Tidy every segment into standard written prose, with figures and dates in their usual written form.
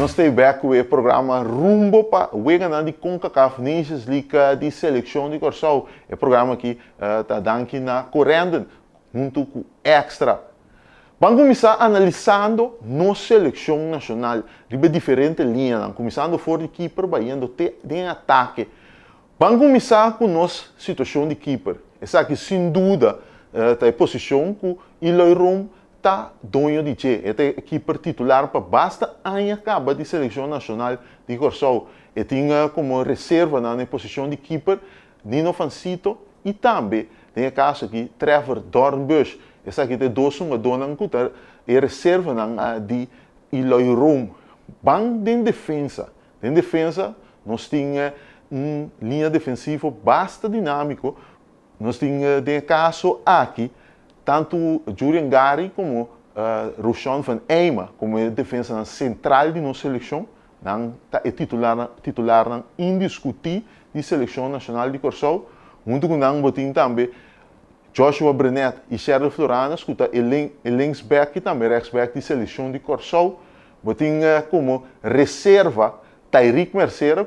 Nos ta bek ku e programa Rumbo pa Weganan di CONCACAF Nations League di Selekshon di Kòrsou. E programa aki ta danki na Corendon huntu ku Extra. Ban kuminsá analisando nos selekshon nashonal riba e diferente liñanan, kuminsando for di kiper bayendo te den atake. Ban kuminsá ku nos situashon di kiper. Esaki sin duda ta e posishon ku Eloy Room ta doño di dje. E ta e kiper titular pa basta aña kaba di selekshon nashonal di Kòrsou. E tin komo reservanan na e posishon di kiper Nino Fancito i tambe, den e kaso aki, Trevor Dornbusch. Esaki ta e dos hungadónan ku ta e reservanan di Eloy Room. Ban den defensa. Den defensa nos tin un liña defensivo basta dinámiko. Nos tin den e kaso aki tantu Jurien Gary komo Rushon van Eijma komo e defensanan sentral di nos selekshon. Nan ta e titularnan indiskutí di selekshon nashonal di Kòrsou. Huntu ku nan bo tin tambe Joshua Brenet i Sherley Floranus ku ta e linksbèk i tambe rèksbèk di selekshon di Kòrsou. Bo tin komo reserva Tyrick Mercera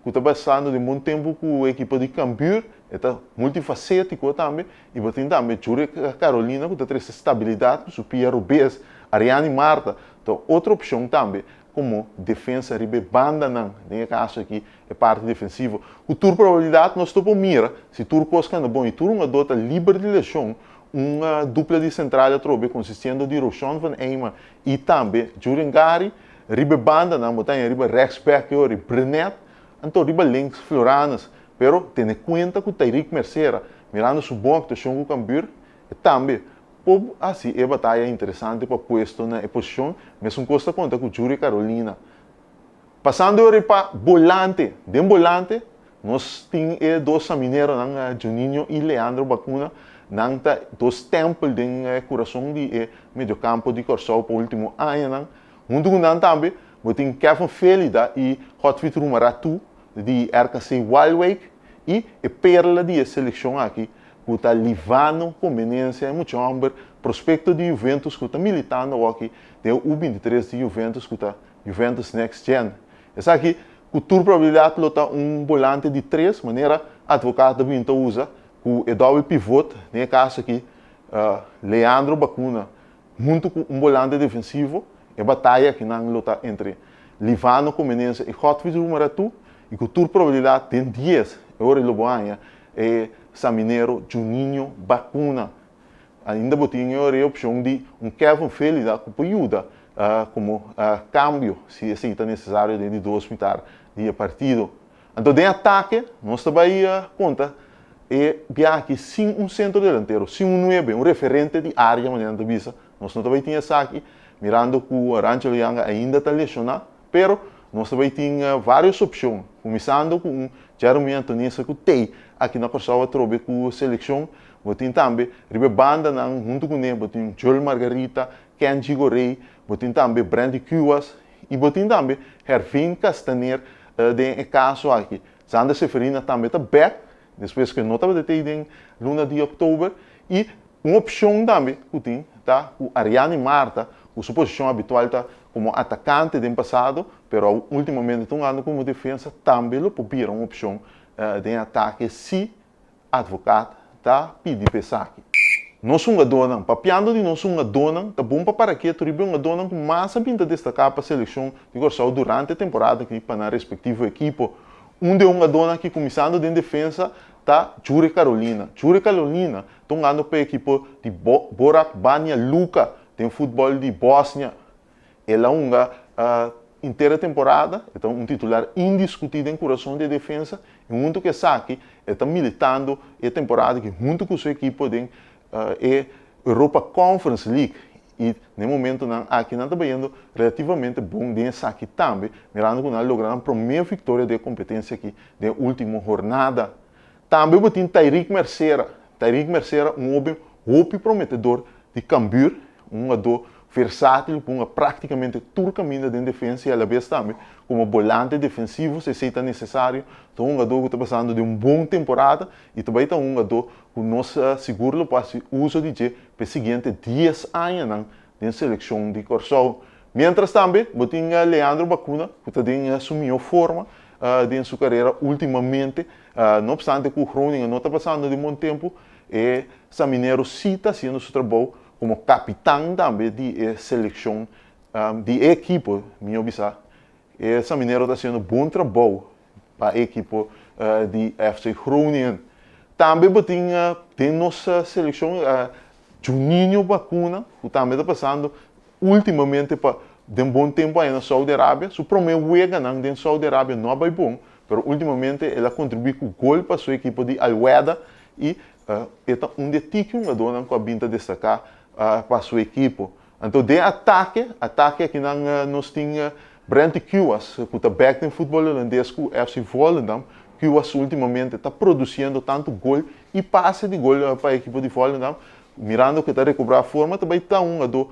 ku ta basando den bon tempu ku e ekipo di Cambuur. E ta multifasétiko tambe. I bo tin tambe Jurek Carolina ku ta trese stabilidat ku su pia robes. Ariani Martha ta otro opshon tambe komo defensa riba e bandanan, den e kaso aki e parti defensivo. Ku tur probabilidat nos ta por mira, si tur kos kanda bon i tur hungadó ta liber di leshon, un dupla di sentral atrobe konsistiendo di Roshon van Eijma i tambe Julian Gary, riba e bandanan bo ta haña riba rèksbèk e ora Brenet, anto riba links Floranus. Pero tene kuenta ku Tyrick Mercera, mirando su bon aktuashon ku Cambuur, e tambe Por hasi e bataya interesante pa puesto na e posishon, mesun kos ta konta ku Juri Carolina. Pasando ori pa bolante, den bolante nos tin e dos samineronan Juninho i Leandro Bacuna, nan ta dos stèmpel den e kurason di e mediokampo di Kòrsou pa ultimo añanan. Huntu ku nan tambe bo tin Kevin Felida i Godfried Roemeratoe di RKC Waalwijk i e perla di e selekshon aki ku ta Livano Comenencia e mucha hòmber prospekto di Juventus ku ta militando awoki den e U 23 di Juventus ku ta Juventus Next Gen. Esaki ku tur probabilidat lo ta un bolante di tres manera Advocaat ta bin ta usa ku e dòbel pivot den e kaso aki Leandro Bacuna huntu ku un bolante defensivo. E bataya akinan lo ta entre Livano Comenencia i Godfried Roemeratoe i ku tur probabilidat den dies e ora lo bo haña E saminero Juninho Bacuna. Ainda bo tin e opcion di un Kevin Felida cu por yuda como cambio si esey ta necesario den di dos mitar di e partido. Anto den atake nos ta bay conta e biaha aki sin un centro delantero, sin un nuebe, un referente di area manera nan ta bisa. Nos no ta bay tin esaki mirando cu Rangelo Janga ainda ta lesiona. Pero nos ta bay tin varios opcion, cuminsando cu un Jeremy Antonisse cu tey aki na Corsou atrobe cu seleccion. Bo tin tambe riba e bandanan hunto cune bo tin Joel Margarita, Kenji Gorey, bo tin tambe Brandy Cuas y bo tin tambe Hervin Castaner den e caso aki. Zander Seferina tambe ta bek despues cu e no tabata tey den luna di october y Un opshon tambe ku tin ta ku Ariani Marta, ku su posishon abitual ta komo atakante den pasado, pero ultimamente ta hungando komo defensa, tambe lo por bira un opshon den atake si Advocaat ta pidi pa esaki. Nos hungadónan, Papiando di nos hungadónan, ta bon pa para ketu riba e hungadónan ku mas a bin ta destaká pa selekshon di Kòrsou durante e temporada aki pa nan respektivo ekipo. Un di e hungadónan aki kuminsando den defensa ta Jure Carolina. Jure Carolina ta hungando pa e ekipo di Borac Banja Luka den futbòl di Bosnia. El a hunga henter e temporada, e ta un titular indiskutí den kurason di e defensa i huntu ku esaki e ta militando e temporada aki huntu ku su ekipo den e Europa Conference League i na e momentunan aki nan ta bayendo relativamente bon den esaki tambe mirando ku nan a logra nan promé viktoria den e kompetensia aki den e último hornada. Tambe bo tin Tyrick Mercera. Tyrick Mercera un hoben hopi prometedor di Cambuur, un hungadó versátil ku hunga práktikamente tur kaminda den defensa i alabes tambe komo bolante defensivo si esei ta nesesario. Ta un hungadó ku ta pasando den un bon temporada i ta bai ta un hungadó ku nos sigur lo por hasi uso di dje pa e siguiente dies añanan den selekshon di Kòrsou. Miéntras tambe bo tin Leandro Bacuna ku ta den su mihó forma den su karera últimamente. No opstante ku Groningen no ta pasando den bon tempu, e Saminero sí ta hasiendo su trabou komo kapitan tambe di e selekshon di e ekipo, mihó bisa. E Saminero ta hasiendo bon trabou pa e ekipo di FC Groningen. Tambe bo tin den nos selekshon Juninho Bacuna ku tambe ta pasando ultimamente pa den bon tempu aya na Saudi Arabia. Su prome weganan den Saudi Arabia no a bai bon, pero ultimamente el a kontribuí ku gol pa su ekipo di Al Wehda i e ta un di e tiki hungadónan ku a bin ta destaká pa su ekipo. Anto den atake, atake akinan nos tin Brenti Kuwas ku ta bèk den futbòl holandes ku FC Volendam. Kuwas ultimamente ta produsiendo tantu gol i pase di gol pa e ekipo di Volendam. Mirando ku e ta rekobrá forma ta bai ta un hungadó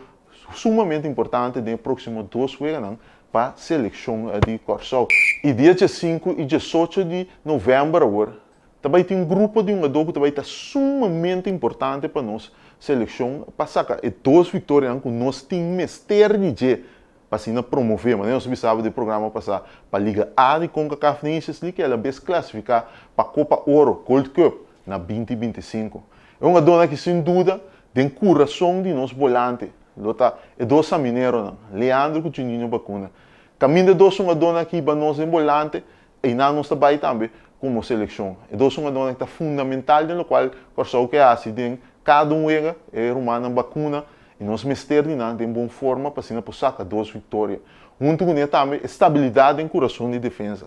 sumamente importante den e próksimo dos weganan pa selekshon di Kòrsou. I dia diesinku i diesocho di novèmber awor Ta bai tin un grupo di hungadó ku ta bai ta sumamente importante pa nos selekshon pa saka e dos viktorianan ku nos tin mester di dje pa asina promové, manera nos a bisaba den programa pasá, pa Liga A di Concacaf Nations League i alabes klasifiká pa Kopa Oro, Gold Cup, na binti 25. E hungadónan aki sin duda den kurason di nos bolante lo ta e dos samineronan, Leandro ku Juninho Bacuna. Kaminda e dos hungadónan aki hiba nos den bolante, Einan nos ta bai tambe komo selekshon. E dos hungadónan ta fundamental den lokual Kòrsou ke hasi den kada un wega, e rumannan bakuna i nos mester di nan den bon forma pa asina por saka dos viktoria. Huntu kuné tambe e stabilidat den kurason di defensa.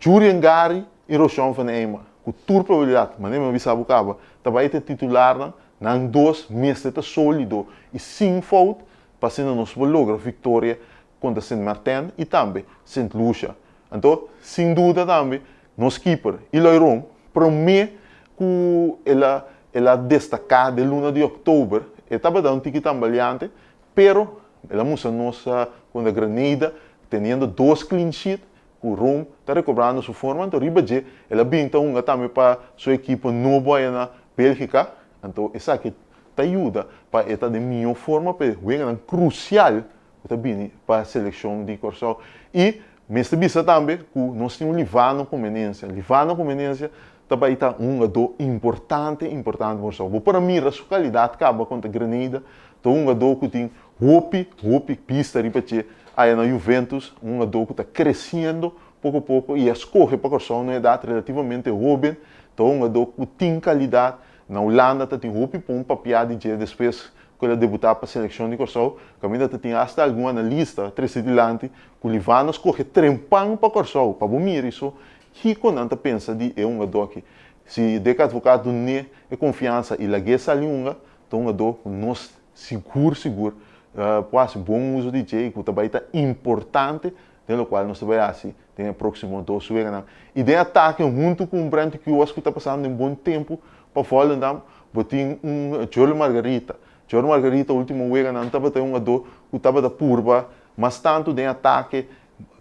Jurien Gary i Roshon van Eijma ku tur probabilidat, manera mi a bisa bo kaba, ta bai ta e titularnan, nan dos mester ta sólido i sin fout pa asina nos por logra viktoria kontra Sint Maarten i tambe Sint Lucia. Anto, sin duda tambe, nos keeper, Eloy Room, promé ku el a el a destaká den luna di òktober, e tabata un tiki tambaleante, pero el a mustra nos kontra Grenada, teniendo dos clean sheet, ku Room ta rekobrando su forma. Anto riba dje el a bin ta hunga tambe pa su ekipo nobo aya na Bélgika. Anto esaki ta yuda pa e ta den mihó forma pa e weganan krusial ku ta bini pa selekshon di Kòrsou. I mester bisa tambe ku nos tin un Livano Comenencia. Livano Comenencia ta bai ta un hungadó importante, importante pa Kòrsou. Bo por a mira su kalidat kaba kontra Grenada. Ta un hungadó ku tin hopi, hopi bista riba dje aya na Juventus. Un hungadó ku ta kresiendo poko poko i a skohe pa Kòrsou na un edat relativamente hóben. Ta un hungadó ku tin kalidat. Na Hulanda ta tin hopi pon papia di dje despues ku el a debutá pa selekshon di Kòrsou, kaminda ta tin asta algun analista trese dilanti ku Livano skohe trempan pa Kòrsou pa bo mira iso kiko nan ta pensa di e hungadó aki. Si Dick Advocaat dun'é e konfiansa i lag'é sali hunga, ta un hungadó ku nos sigur sigur por hasi bon uso di dje i ku ta bai ta importante den lokual nos ta bai hasi den e próksimo dos weganan. I den atake huntu ku un Brent Kuwas ku ta pasando den bon tempu pa Volendam, bo tin un Jurley Margarita. Jurley Margarita último weganan tabata e hungadó ku tabata purba mas tantu den atake,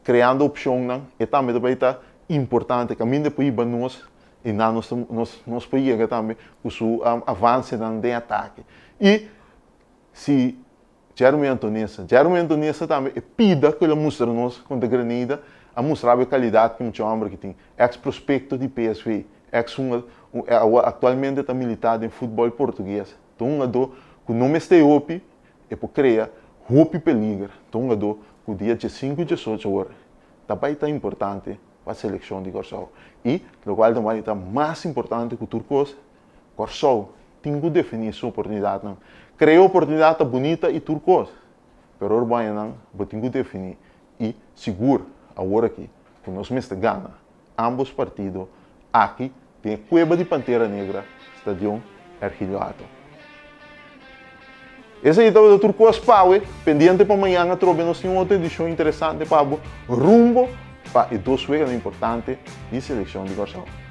kreando opshonnan. E tambe ta bai ta importante. Kaminda e por hiba nos i nan nos nos nos por yega tambe ku su avansenan den atake. I si Jeremy Antonessa. Jeremy Antonessa tambe e pida ku el a mustra nos kontra Grenada a mustra bo e kalidat ku mucha hòmber ki tin. Eks prospekto di PSV, eks hunga awor aktualmente ta militá den futbòl portugues. Ta un hungadó ku no mester hopi, e por krea hopi peliger. Ta un hungadó ku dia diesinku i diesocho awor ta bai ta importante pa selekshon di Kòrsou. I lokual ta bai ta mas importante ku tur kos, Kòrsou tin ku definí su oportunidatnan. Krea oportunidat ta bunita i tur kos, pero ora bo haña nan, bo tin ku definí. I sigur awor aki ku nos mester gana ámbos partido aki den e Kueba di Pantera Negra, Stadion Ergilio Hato. Esei tabata tur kos pa awe. Pendiente pa mañan atrobe nos tin un otro edishon interesante pa bo rumbo pa e dos weganan importante di selekshon di Kòrsou.